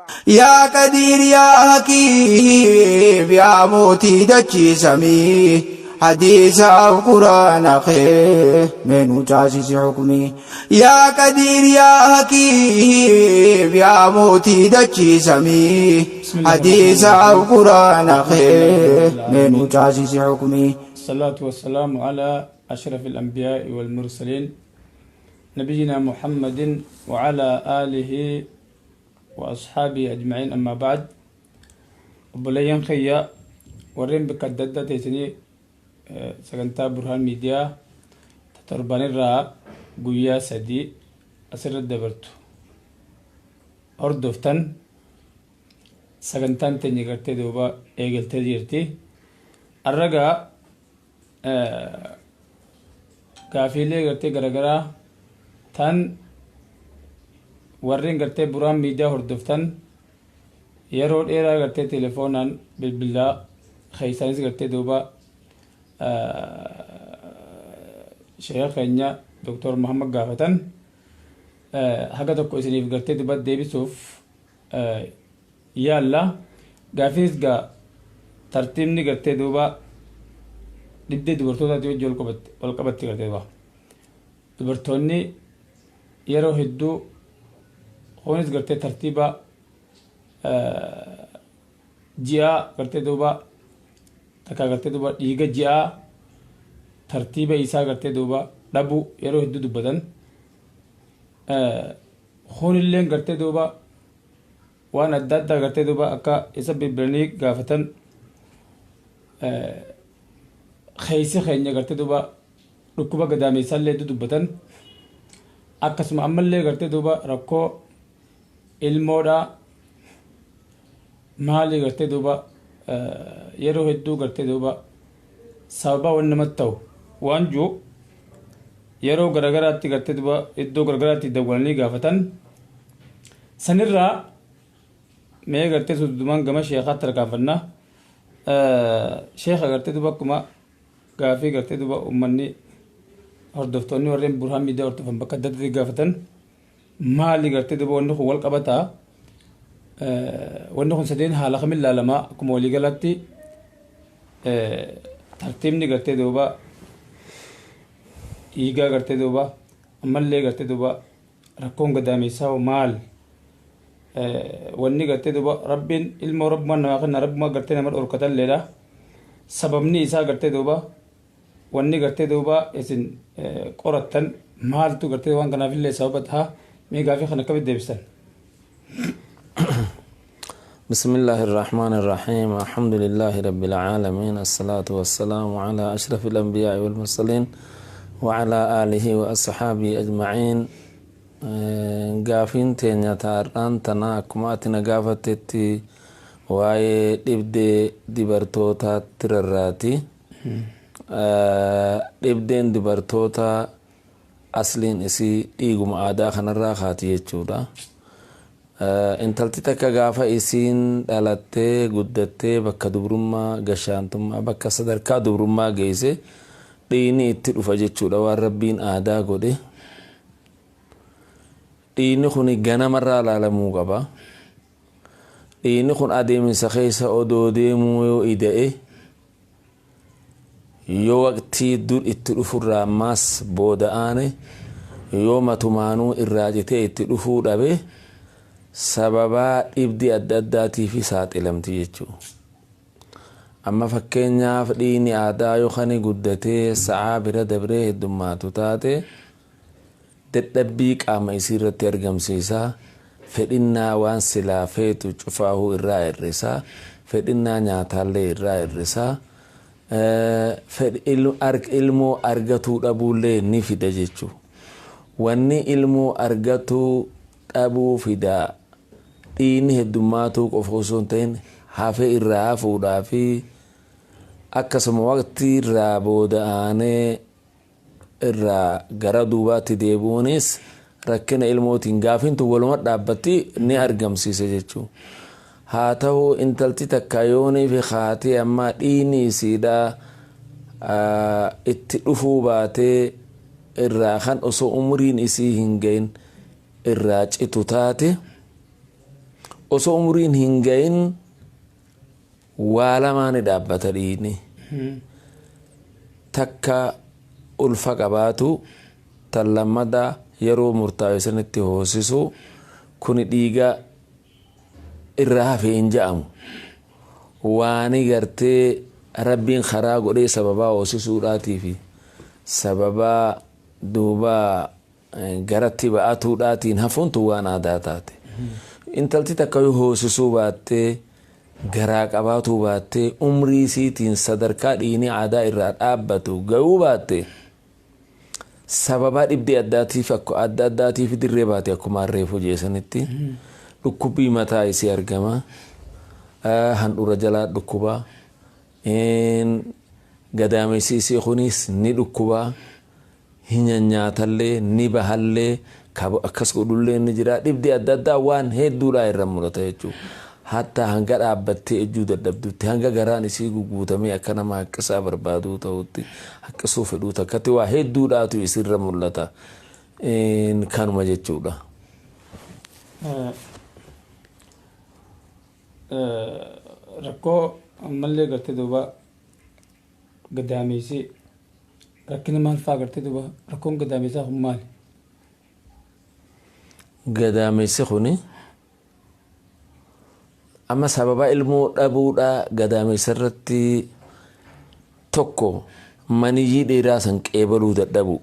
Yaa Qadiir yaa Hakiim yaa mootii dachii samii hadiisaaf quraana kee mee nu taasisi hukmii. Yaa Qadiir yaa Hakiim yaa mootii dachii samii بسم الله الرحمن hadiisaaf الرحيم. quraana الحمد لله kee رب mee nu العالمين. taasisi hukmii. الصلاة والسلام على أشرف الأنبياء والمرسلين نبينا محمد وعلى آله وأصحابه أجمعين أما بعد obboleeyyan kiyya warreen bakka adda addaa teessanii sagantaa Burhaan Miidiyaa ta torbanirraa guyyaa 3 asirra dabartu hordoftan sagantaan teenya gartee duuba eegaltee jirti. Arragaa gaafiilee gartee garagaraa tan warreen gartee Burhaan Miidiyaa hordoftan yeroo dheeraa gartee telefoonaan bilbilaa keessaanis gartee duuba sheekha keenya Dr. Muhammad gaafatan haga tokko isiniif gartee duuba deebisuuf yaalla. Gaafiinis gaa tartiibni gartee duuba dhibdee dubartootaati wajji wal qabatti gartee duuba. Dubartoonni yeroo hedduu kunis gartee tartiiba ji'aa gartee duuba takka gartee duuba dhiiga ji'aa tartiiba isaa gartee duuba dhabuu yeroo hedduu dubbatan. Kunilleen gartee duuba waan adda addaa gartee duuba akka isa bilbilanii gaafatan keessi keenya gartee duuba dhukkuba gadaameessaallee hedduu dubbatan. Akkasuma ammallee gartee duuba rakkoo ilmoodhaa maali gartee duuba yeroo hedduu gartee duuba sababa waan namatti ta'u waan jiru yeroo garagaraatti gartee duuba iddoo garagaraatti dawwalanii gaafatan sanirraa mee gartee suddumaan gama sheekaatti tarkaanfannaa. Sheeka gartee duuba akkuma gaafii gartee duuba uummanni hordoftoonni warreen Burhaan Miidiyaa hordofan bakka adda addaatti gaafatan maali gartee duuba wanni kun wal qabataa, wanni kun sadeen haala kamiin ilaalamaa, akkuma waliigalaatti tartiibni gartee duuba dhiigaa gartee duuba ammallee gartee duuba rakkoon gadaameessaa maal, wanni gartee duuba rabbiin ilmoo rabbumaan namaa kenna, rabbumaa gartee nama dhorkatalleedha, sababni isaa gartee duuba wanni gartee duuba isin qorattan maaltu gartee waan kanaafillee sababa ta'a, mee gaafii kana akkamitti deebistan? بسم الله الرحمن الرحيم، الحمد لله رب العالمين، الصلاة والسلام على أشرف الأنبياء والمرسلين وعلى آله وأصحابه أجمعين. Gaafiin teenya taarraan tana akkuma ati na gaafattetti waa'ee dhibdee dubartootaatti rarraati. Dhibdeen dubartoota asliin isii dhiiguma aadaa kanarraa kaati jechuudha. Intalti takka gaafa isiin dhalattee guddattee bakka dubrummaa gashaantummaa bakka sadarkaa dubrummaa geesse dhiigni itti dhufa jechuudha, waan rabbiin aadaa godhe. Dhiigni kun ganamarraa laalamuu qaba. Dhiigni kun adeemsa keessa odoo deemuu yoo ida'e, yoo waqtii dur itti dhufurraa ammaas booda aane, yoo matumaanuu irraa citee itti dhufuu dhabe, sababaa dhibdi adda addaatiif saaxilamti jechuudha. Amma fakkeenyaaf dhiigni aadaa yookaan guddatee sa'aa bira dabree heddummaatu taate, dadhabbii qaama isii irratti argamsiisa. Fedhinnaa waan silaa feetu cufaahuu irraa hir'isa. Fedhinnaa nyaataallee irraa hir'isa. Ilmoo argatuu dhabuullee ni fida jechuudha. Wanni ilmoo argatuu dhabuu fida dhiigni heddummaatuu qofa osoo hin ta'in hafe irraa hafuudhaa fi akkasuma waqtii irraa booda aanee irraa gara duubaatti deebi'uunis rakkina ilmootiin gaafiin tun waluma dhaabbatti ni argamsiisa jechuudha. Haa ta'u, intalti takka yoonii fi kaatee ammaa dhiigni isiidhaa itti dhufuu baatee irraa kan osoo umriin isii hin gahin irraa citu taate, Osoo umriin hin gahin waa lamaani dhaabbata dhiigni. Takka ulfa qabaatu, tan lammada yeroo murtaa'e sanitti hoosisu. Kuni dhiiga irraa hafe hin ja'amu. Waani gartee Rabbiin karaa godhee sababaa hoosisuudhaatii fi sababaa duuba garatti ba'atuudhaatiin hafuun tun waan aadaa taate. Intalti takka yoo hoosisuu baattee, garaa qabaatuu baattee, umrii isiitiin sadarkaa dhiigni aadaa irraa dhaabbatu ga'uu baatte, sababaa dhibdee addaatiif adda addaatiif dirree baate. Akkuma reefu jeesanitti dhukkubbii mataa isii argama. Handhuura jalaa dhukkuba. Gadaamessi isii kunis ni dhukkuba. Hin nyaatallee ni bahallee, akkas godhullee ni jira. Dhibdee adda addaa waan hedduudha irra mul'ata jechuudha. Hatta hanga dhaabbattee ejjuu dadhabdutti, hanga garaan isii guguutamee akka nama haqqisaa barbaaduu ta'utti, haqqisuu fedhuu takkatti waa hedduudhaatu isirra mul'ata. Kanuma jechuudha. Rakkoo ammallee gartee duuba gadaameessi rakkina maal fa'aa gartee duuba rakkoon gadaameessaa kun maali? Gadaameessi kuni amma sababa ilmoo dhabuudha. Gadaameessa irratti tokko maniyyii dheeraa san qeebaluu dadhabu.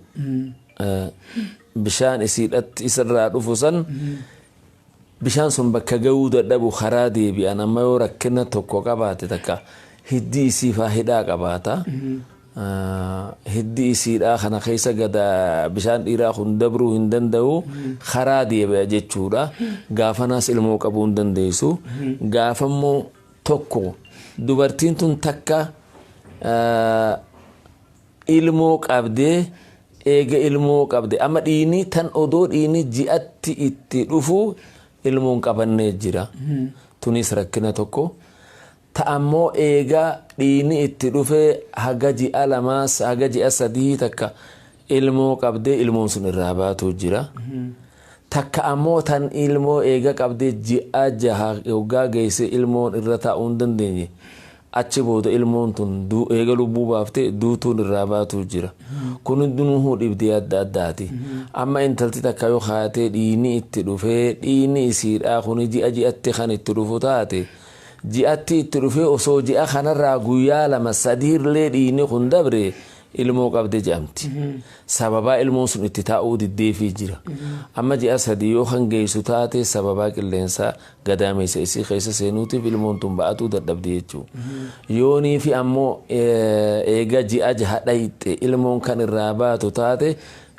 Bishaan isiidhatti isarraa dhufu san, bishaan sun bakka gahuu dadhabu, karaa deebi'an. Amma yoo rakkina tokko qabaate, takka hiddi isii faa hidhaa qabaata. Hiddi isiidhaa kana keessa gada bishaan dhiiraa kun dabruu hin danda'u, karaa deebi'a jechuudha. Gaafanaas ilmoo qabuu hin dandeessu. Gaafammoo tokko dubartiin tun takka ilmoo qabdee, eega ilmoo qabde amma dhiini tan odoo dhiini ji'atti itti dhufu ilmoon qabannee jira. Tunis rakkina tokko. Ta ammoo eega dhiini itti dhufee haga ji'a 2, haga ji'a 3 takka ilmoo qabdee ilmoon sun irraa baatu jira. Takka ammoo tan ilmoo eega qabdee ji'a 6 yoggaa geesse ilmoon irra taa'uu hin dandeenye. Achi booda ilmoon tun eega lubbuu baaftee duutuun irraa baatu jira. Kun hundinuu dhibdee adda addaati. Amma intalti takka yoo kaatee dhiini itti dhufee, dhiini isiidhaa kun ji'a ji'atti kan itti dhufu taate, ji'atti itti dhufee osoo ji'a kanarraa guyyaa 2 sadiillee dhiini kun dabre, ilmoo qabde jedhamti. Sababaa ilmoon sun itti taa'uu diddeefii jira. Amma ji'a 3 yoo kan geessu taate, sababaa qilleensaa gadaameessa isii keessa seenuutiif ilmoon tun ba'atuu dadhabdi jechuudha. Yoonii fi ammoo eega ji'a 6 dhayxe ilmoon kan irraa baatu taate,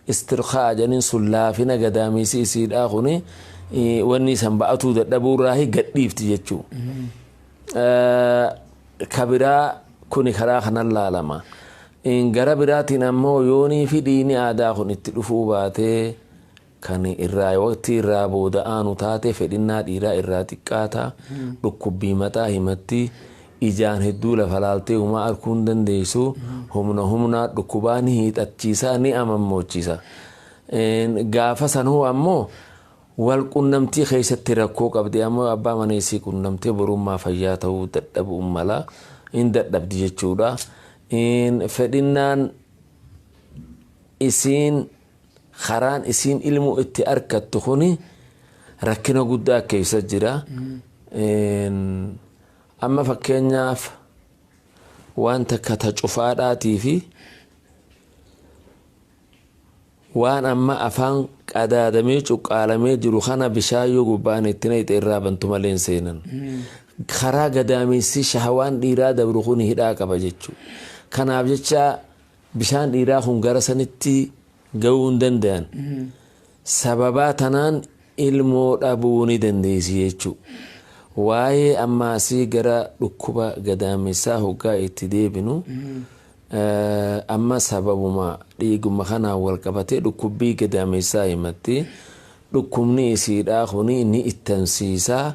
istirkaa jedhaniin sun, laafina gadaameessi isiidhaa kuni wanni san ba'atuu dadhabuurraa gadhiifti jechuudha. Kabiraa kuni karaa kanan laalama. Gara biraatiin ammoo yoonii fi dhiini aadaa kun itti dhufuu baatee kan irraa waqtii irraa booda aanu taate, fedhinnaa dhiiraa irraa xiqqaata, dhukkubbii mataa himatti, ijaan hedduu lafa laaltee humaa arguu hin dandeessu, humna humnaa dhukkubaa, ni hiixachiisa, ni amammochisa. Gaafa sanuu ammoo wal qunnamtii keessatti rakkoo qabdi. Ammoo abbaa mana isii qunnamtee borummaa fayyaa ta'uu dadhabuu mala, hin dadhabdi jechuudha. Fedhinnaan isiin karaan isiin ilmoo itti argattu kuni rakkina guddaa keessa jira. Amma fakkeenyaaf waan takka ta cufaadhaatii fi waan amma afaan qadaadamee cuqqaalamee jiru kana bishaan yoo gubbaan itti naqxe irraa bantu malee hin seenan. Karaa gadaamessi shahawaan dhiiraa dabru kun hidhaa qaba jechuudha. Kanaaf jecha bishaan dhiiraa kun gara sanitti gahuu hin danda'an. Sababaa tanaan ilmoo dhabuu ni dandeessi jechuudha. Waa'ee ammaasii gara dhukkuba gadaamessaa hoggaa itti deebinu, amma sababuma dhiiguma kanaan wal qabatee dhukkubbii gadaamessaa himatti. Dhukkubni isiidhaa kuni ni ittansiisaa.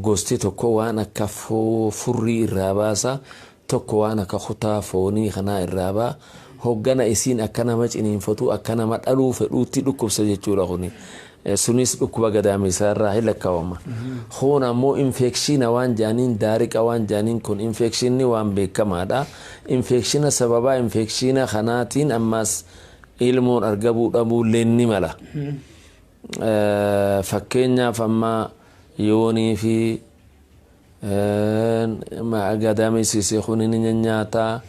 Gosti tokko waan akka furrii irraa baasa, tokko waan akka kutaa foonii kanaa irraa baa. Hoggana isiin akka nama ciniinfatu, akka nama dhaluu fedhuutti dhukkubsa jechuudha kuni. Sunis dhukkuba gadaamessaa irraa hin lakkaawama. Kun ammoo infekshiina waan jedhaniin, daariqa waan jedhaniin, kun infekshinni waan beekamaadha. Infekshina sababaa infekshina kanaatiin ammas ilmoon argamuu dhabuullee ni mala. Fakkeenyaaf amma yoonii fi gadameessisee kun ni nyaataa,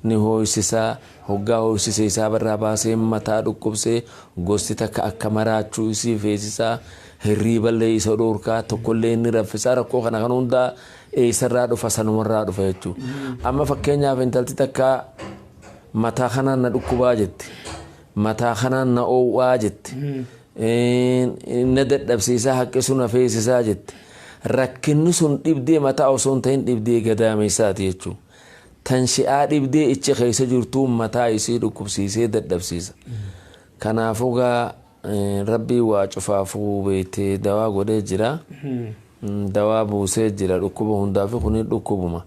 ni hooysisaa, hoggaa hooysisee isaa irraa baasee mataa dhukkubsee, gosti takka akka maraachuu isii feesisaa, hirriiballee isa dhoorkaa, tokkollee inni raffisaa. Rakkoo kana kan hundaa eessarraa dhufa? Sanumarraa dhufa jechuudha. Amma fakkeenyaaf intalti takka mataa kanaan na dhukkubaa jetti, mataa kanaan na oowwaa jetti, na dadhabsiisaa, haqqisu na feesisaa jetti. Rakkinni sun dhibdee mataa osoo hin ta'in dhibdee gadaameessaati jechuudha. Tan shi'aa dhibdee ichi keessa jirtuu mataa isii dhukkubsiisee dadhabsiisa. Kanaafuu gaa Rabbii waa cufaafuu beektee dawaa godhee jira. Dawaa buusee jira dhukkuba hundaaf. Kuni dhukkubuma.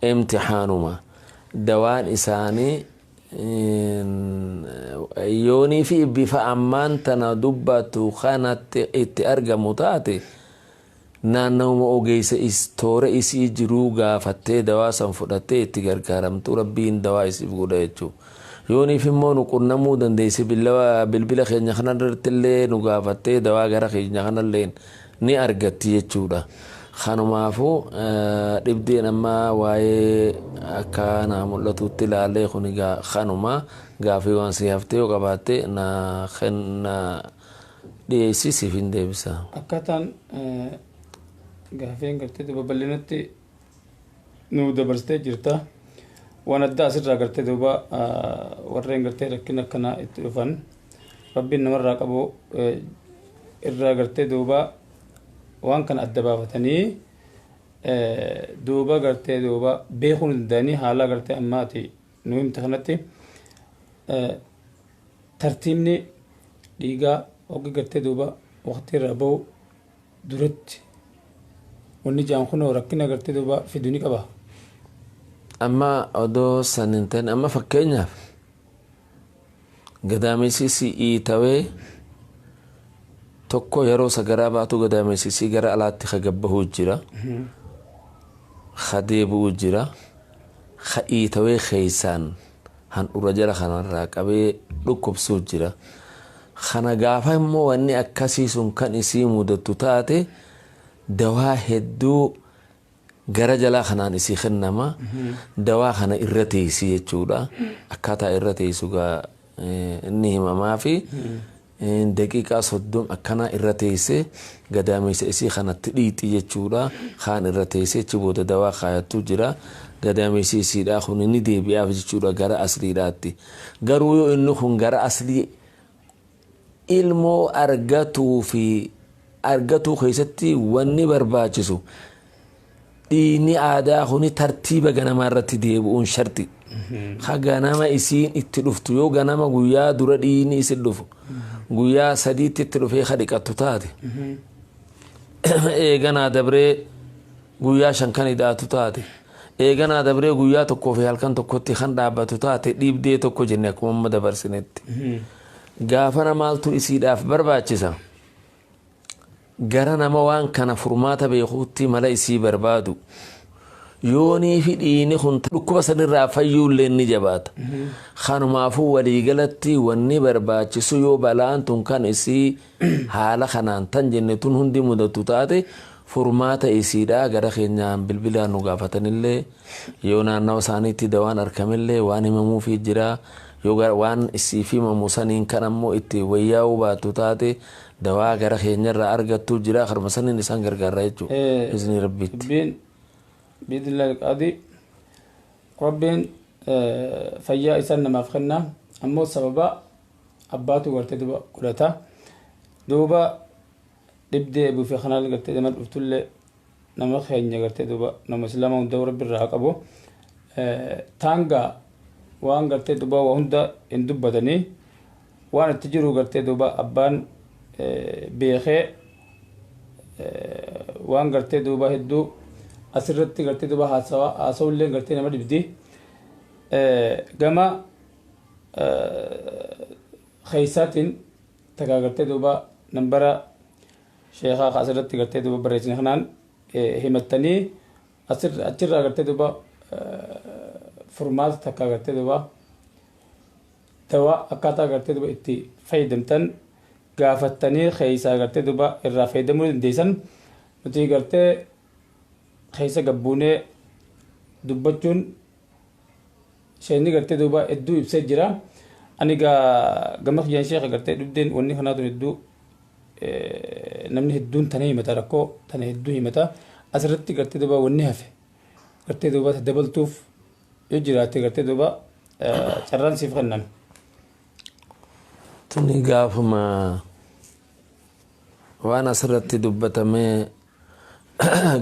Imtixaanuma. Dawaan isaanii yoonii fi bifa ammaan tana dubbatu kanatti itti argamu taate, naannawuma ogeessa toora isii jiruu gaafattee dawaa san fudhattee itti gargaaramtu, Rabbiin dawaa isiif godha jechuudha. Yooniif immoo nu qunnamuu dandeessi, bilbila keenya kanarratti illee nu gaafattee dawaa gara keenya kanallee ni argatti jechuudha. Kanumaafuu dhibdeen amma waa'ee akka naa mul'atutti ilaalee kun kanuma. Gaafii waan si haftee yoo qabaatte na dhiyeessii, siif hin deebisa. Akkaataan gaafeen gartee duuba bal'inatti nu dabarsitee jirta. Waan addaa asirraa gartee duuba warreen gartee rakkina akkanaa itti dhufan, Rabbiin namarraa qabu irraa gartee duuba waan kana adda baafatanii duuba gartee duuba beekuu hin danda'anii. Haala gartee ammaati nu himte kanatti tartiibni dhiigaa hoggi gartee duuba waqtii irraa bahu duratti wanni jaan kunoo rakkina gartee duuba fidu ni qaba. Amma odoo san hin ta'in, amma fakkeenyaaf gadaamessi si'ii tawee tokko yeroo sagaraa baatu gadaamessi gara alaatti ka gabbahuu jira, ka deebi'uu jira, ka iitawee keeysaan handhuura jala kanarraa qabee dhukkubsuu jira. Kana gaafa immoo wanni akkasii sun kan isii mudattu taate, dawaa hedduu gara jalaa kanaan isii kennama. Dawaa kana irra teessi jechuudha. Akkaataa irra teessu gaa inni himamaa fi daqiiqaa 30 akkanaa irra teessee gadaameessa isii kanatti dhiixi jechuudha. Kaan irra teessee achi booda dawaa kaayattu jira. Gadaameessi isiidhaa kun inni deebi'aaf jechuudha gara asliidhaatti. Garuu yoo inni kun gara aslii ilmoo argatuu fi argatuu keessatti wanni barbaachisu dhiigni aadaa kuni tartiiba ganamaa irratti deebi'uun sharti. Ha ganama isiin itti dhuftu, yoo ganama guyyaa dura dhiigni isin dhufu guyyaa sadiitti itti dhufee ka dhiqattu taate, eeganaa dabree guyyaa 5 kan hidhaatu taate, eeganaa dabree guyyaa tokkoo fi halkan tokkotti kan dhaabbatu taate, dhiibdee tokko jenne akkuma amma dabarsinetti. Gaafana maaltu isiidhaaf barbaachisa? Gara nama waan kana furmaata beekuutti mala isii barbaadu. Yoonii fi dhiigni kun dhukkuba sanirraa fayyuullee ni jabaata. Kanumaafuu waliigalatti wanni barbaachisu, yoo balaan tun kan isii haala kanaan tan jenne tun hundi mudatu taate, furmaata isiidhaa gara keenyaan bilbilaan nu gaafatanillee, yoo naannawa isaaniitti dawaan argamillee waan himamuufii jira. Yoo waan isiif himamu saniin kan ammoo itti wayyaa'uu baattu taate, dawaa gara keenyarraa argattu jira. Karuma saniin isaan gargaarra jechuudha. Izni Rabbiitti. Dubbiin biidillah qaadii, Rabbiin fayyaa isaan namaaf kenna, ammoo sababa abbaatu gartee duba godhata. Duuba dhibdee buufee kanaan gartee nama dhuftullee, nama keenya gartee duuba nama Islaama hunda Rabbi irraa haa qabu. Taangaa waan gartee duuba waa hunda hin dubbatanii, waan itti jiru gartee duuba abbaan beekee waan gartee duuba hedduu asirratti gartee duuba haasawullee gartee nama dhibdi. Gama keeysaatiin takka gartee duuba Nambara sheekaa asirratti gartee duuba barreessine kanaan himattanii achirraa gartee duuba furmaata takka gartee duuba dawaa akkaataa gartee duuba itti fayyadamtan gaafattanii keeysaa gartee duuba irraa fayyadamuu dandeessan. Nuti gartee keessa gabbuunee dubbachuun sheekni gartee duuba hedduu ibsee jira. Ani gaa gama kiyyaan sheeka gartee dhibdeen wanni kanaa tun hedduu namni hedduun tana himata, rakkoo tana hedduu himata. Asirratti gartee duuba wanni hafe gartee duuba dabaltuuf yoo jiraate gartee duuba carraan siif kennan. Tuni gaafuma waan asirratti dubbatamee,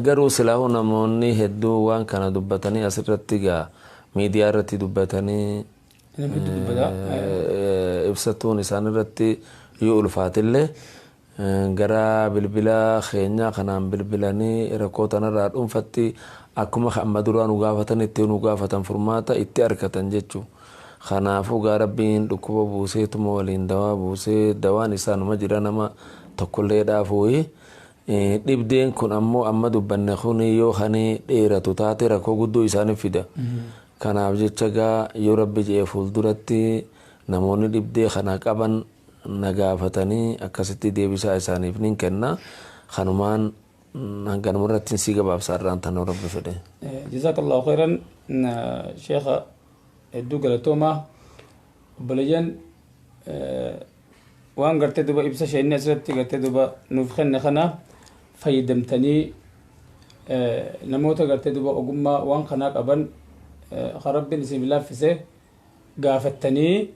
garuu silaahuu namoonni hedduu waan kana dubbatanii asirratti gaa miidiyaa irratti dubbatanii Namni hedduu dubbata. Ibsatuun isaan irratti yoo ulfaatillee, gara bilbila keenyaa kanaan bilbilanii rakkoo tanarraa dhuunfatti akkuma amma duraa nu gaafatan itti nu gaafatan furmaata itti argatan jechuudha. Kanaafuu gaa Rabbiin dhukkuba buuseetuma waliin dawaa buusee, dawaan isaanuma jira, nama tokkollee dhaafuuyi. Dhibdeen kun ammoo amma dubbanne kun yoo kan dheeratu taate rakkoo guddoo isaaniif fida. Kanaaf jecha gaa yoo Rabbi je'e fuulduratti namoonni dhibdee kana qaban na gaafatanii akkasitti deebisaa isaaniif nin kenna. Kanumaan hanganuma irratti si gabaabsa irraan tanuu Rabbi fedhe. Jazakallahu khairan sheekha, hedduu galatoomaa. Obboleeyyan, waan gartee duba ibsa sheekni asirratti gartee duba nuuf kenne kana fayyadamtanii namoota gartee duba ogummaa waan kanaa qaban kan Rabbiin isin laaffise gaafattanii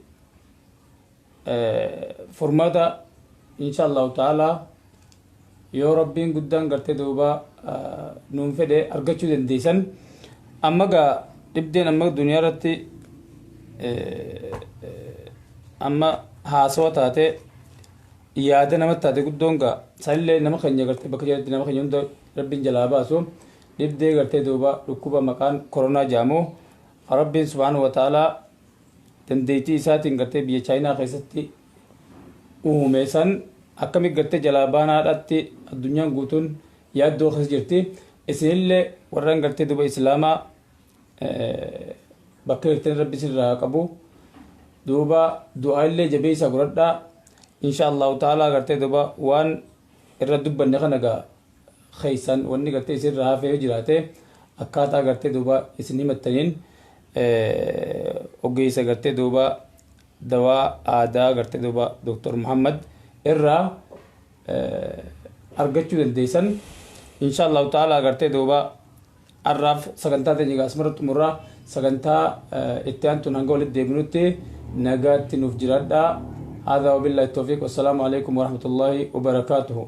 furmaata insha Allahu ta'ala yoo Rabbiin guddaan gartee duuba nuun fedhe argachuu dandeessan. Amma gaa dhibdeen amma duniyaa irratti amma haasawa taate, yaada namatti taate guddoon gaa sanillee nama keenya gartee bakka jiratti nama keenya hunda Rabbiin jalaa baasu, dhibdee gartee duuba dhukkuba maqaan koronaa jedhamu, Rabbiin subhaanahu wa ta'aalaa dandeettii isaatiin gartee biyya Chaayinaa keessatti uume san akkami gartee jalaa baanaadhaatti addunyaan guutuun yaaddoo keessa jirti. Isinillee warreen gartee duuba Islaamaa bakka jirtan Rabbi isinirraa qabu, duuba du'aa illee jabeessaa godhadhaa. Insha Allahu ta'ala gartee duuba waan irra dubbanne kana gaa keessan wanni gartee isinirraa hafee yoo jiraate akkaataa gartee duuba isin himattaniin ogeessa gartee duuba dawaa aadaa gartee duuba Dr. Muhammad irraa argachuu dandeessan. Insha Allahu ta'ala gartee duuba har'aaf sagantaa teenya egaa asuma xumurraa. Sagantaa itti aantuun hanga walitti deebinutti nagaatti nuuf jiraadhaa. هذا وبالله التوفيق، والسلام عليكم ورحمة الله وبركاته.